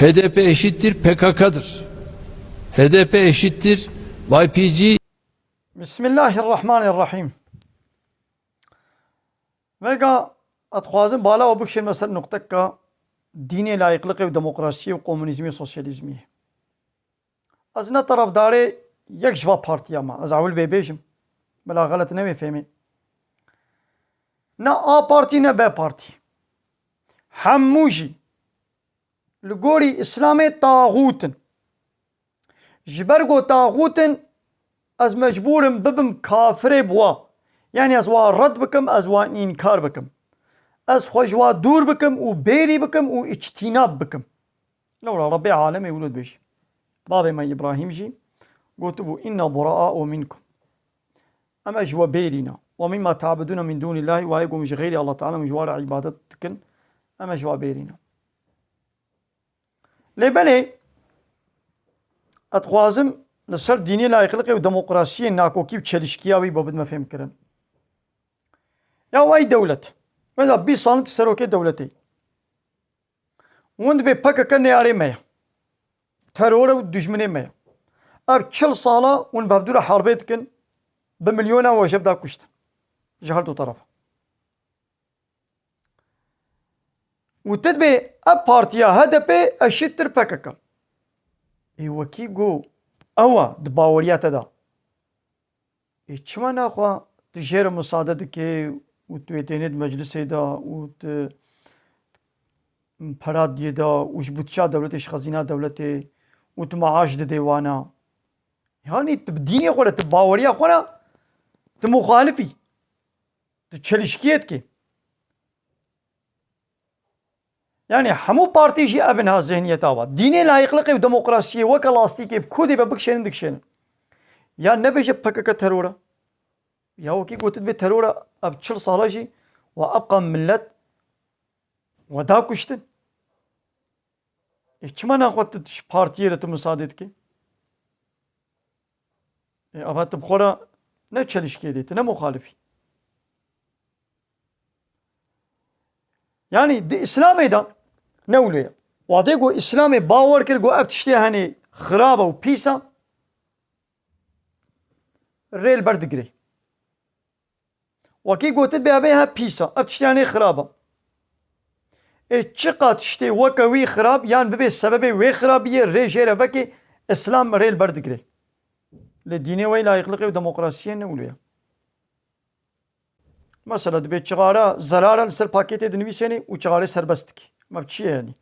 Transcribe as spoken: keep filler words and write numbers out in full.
H D P eşittir P K K'dır. H D P eşittir Y P G. Bismillahirrahmanirrahim. Vega, ez dixwazim bala we bikişênme ser nuqteka dînê, layîqliqê û demokrasiyê û komunîzmê û sosyalîzmê. Ez ne terefdarê yek ji va partiya me. Ez ewil vê bêjim. Bila xelet newê fêmê. Ne A Partî ne B Partî. Hemû jî li gorî Îslamê taxût in. Ji ber ku taxût in, ez mecbûr im bibim kafirê bi wa. Yanî ez wa red bikim, ez wa înkar bikim. Ez xwe ji wa dûr bikim û bêrî bikim û îctînab bikim. Lewra Rebbê alemê wilo dibêjî. Bavê me Îbrahîm jî gotibû, "Inna bura'a'u minkum." Em ez ji we bêrî ne. "Ve mimma ta'budûne min dûnîllahî", wayê ku hûn ji xeyrî Allah Teala hûn ji wa re îbadet dikin, em ez ji wa bêrî ne. Lê belê, ez dixwazim li ser dînê, layîqliqê û demokrasiyê nakokî û çelişkiya wî bo bidime fêmkirin. Ya wey dewlet. Mesela bîst sal in tu serokê dewletê. Hûn dibê P K K neyarê me ye. Teror e û dijminê me ye. Ev çil sala hûn bi hevdû re herbê dikin, bi milyona we ji hev da kuştin. Ji her du terefa. Û tu dibê ev partiya H D P eşittir P K K. Ê wekî got, ew e di baweriya te de. Ê çima naxwe tu jê re misade dikê û tu yê tênê di meclisê de û tu pera diyê de û ji budça dewletê, ji xezîna dewletê û tu maaş didê wana? Yanî tu bi dînê xwe re, tu baweriya xwe re tu muxalifî. Tu çelişkiyê dikê. Yanî hemû partî jî ev niha zihniyeta wa. Dînê, layîqliqê û demokrasiyê weke lastîkê bi ku dê be bikişênin, dikişênin. Ya nebêje P K K teror e. Ya wekî gotin bê teror e, ev çil sala jî we ebqa millet we da kuştin. Ê çima naxwe tu ji partiyê re tu misadê dikî? Ê, ava tu bi xwe re ne çelişkiyê dê, tu ne muxalifî. Yanî di Îslamê de ne wilo ye. Wadê ku Îslamê bawer kir ku ev tiştê henê xirab e û pîs e, rê li ber digirê. Wekî gotin bê ev ê he pîs e, ev tiştê henê xirab e. Ê çiqa tiştê weke wî xirab yan bibê sebebê wê xirabiyê rê jê re vekê, Îslam rê li ber digirê. Lê dînê wey, layîqliqê û demokrasiyê ne wilo ye. Mesela dibê çixare zerare li ser pakêtê dinivîsênê û çixarê serbest dikî. Me bi çi ye yanî?